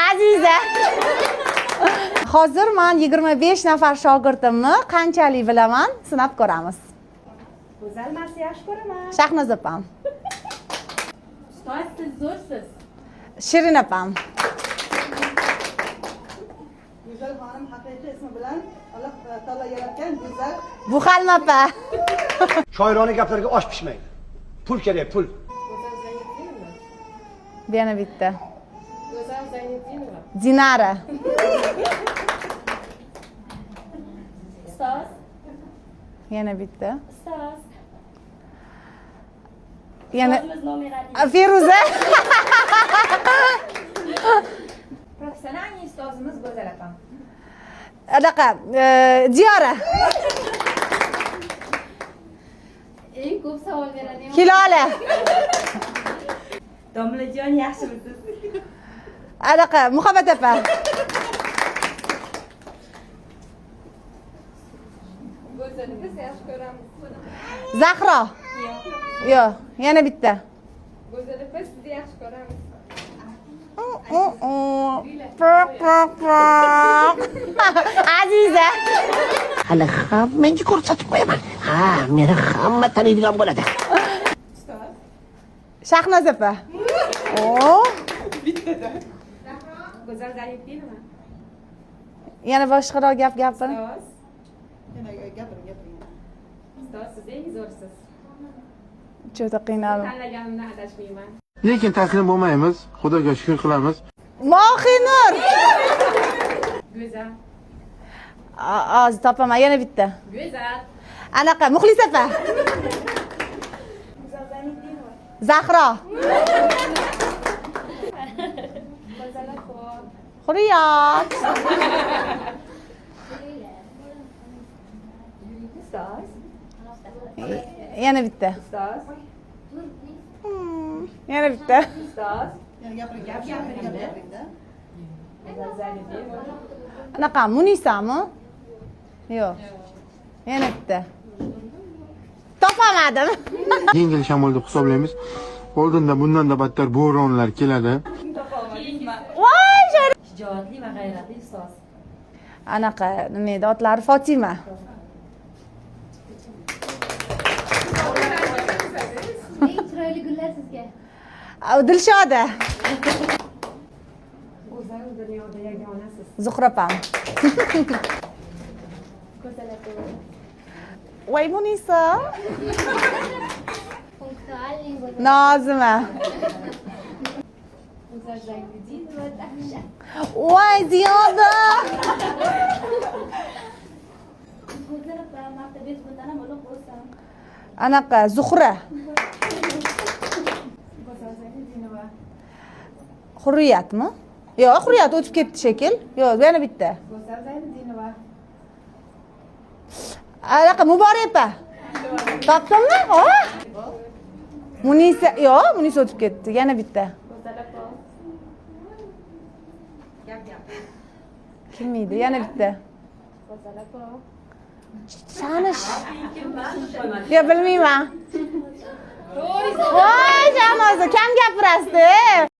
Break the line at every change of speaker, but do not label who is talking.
Aziza. Hozir men 25 nafar shogirdimni qanchalik bilaman, sinab ko'ramiz.
Go'zal, men sizni yaxshi ko'raman.
Shahnoz opam.
Ustoz, siz zo'rsiz.
Shirin opam.
Go'zal xonim haqiqiy ismi bilan Alloh taolo yaratgan go'zal.
Buhalma opa.
Shoirona gaplarga osh pishmaydi. Pul kerak, pul.
Go'zal Zayniddinova.
Yana bitta.
Go'zal Zayniddinova.
Dinara.
Ustoz.
Yana bitta.
Ustoz.
Yana
Ustozimiz nomer один.
Feruza.
Professional ustozimiz Go'zal opam.
Anaqa, Diyora.
Eng ko'p savol beradigan
Hilola.
Domlajon, yaxshimisiz?
Anaqa, Muhabbat opa.
Go'zalni biz yaxshi ko'ramiz.
Zahro. Yo'q, yana bitta.
Go'zal opa, sizni yaxshi ko'ramiz.
Aziza.
Hali hammaga ko'rsatib qo'yaman. Ha, meni hamma taniydigan bo'ladi.
Shahnoz opa. O,
Go'zal Zayniddinova.
yana boshqaroq gap gapiring.
Ustoz.
Yana gapiring, gapiring.
Ustoz, siz eng zo'rsiz.
Juda qiynaldim.
Tanlaganimdan adashmayman.
Lekin taslim bo'lmaymiz. Xudoga shukr qilamiz.
Mohinur.
Go'zal.
Hozir topaman, yana bitta.
Go'zal.
Anaqa, Muxlis opa. Zahro.
Go'zal opa.
Hurriyat.
Ustoz.
Yana bitta.
Ustoz.
Yana bitta.
Ustoz.
Yana gapiring, gapiring, gapiring-da.
Go'zal Zayniddinova.
Anaqa, Munisami? Yo'q. Yana bitta. Topamadim.
Yengil shamol deb hisoblaymiz. Oldinda bundan-da battar bo'ronlar keladi.
Voy, sho'ri.
Shijoatli va g'ayratli ustoz.
Anaqa, nima edi otlari? Fotima.
Eng chiroyli gullar sizga.
Dilshoda.
Go'zal dunyoda yagonasiz.
Zuhra opam.
Go'zal opa.
Voy, Munisa.
Punktualniy bo'lib.
Nozima.
Go'zal Zayniddinova dahshat.
Voy, Ziyoda.
Go'zal opa, martabangiz bundan ham ulug' bo'lsin.
Anaqa, Zuhra.
Go'zal Zayniddinova.
Hurriyatmi? Yo'q, Hurriyat o'tib ketdi shekil. Yo'q, yana bitta.
Go'zal Zayniddinova.
Anaqa, Muborak opa. Topdimmi? Munisa, yo'q, Munisa o'tib ketdi. Yana bitta.
Go'zal opa. Gap gap.
Kim edi? Yana bitta.
Go'zal opa.
Tanish. Yo'q, bilmayman. Voy, Shahnoza, kam gapirasiz.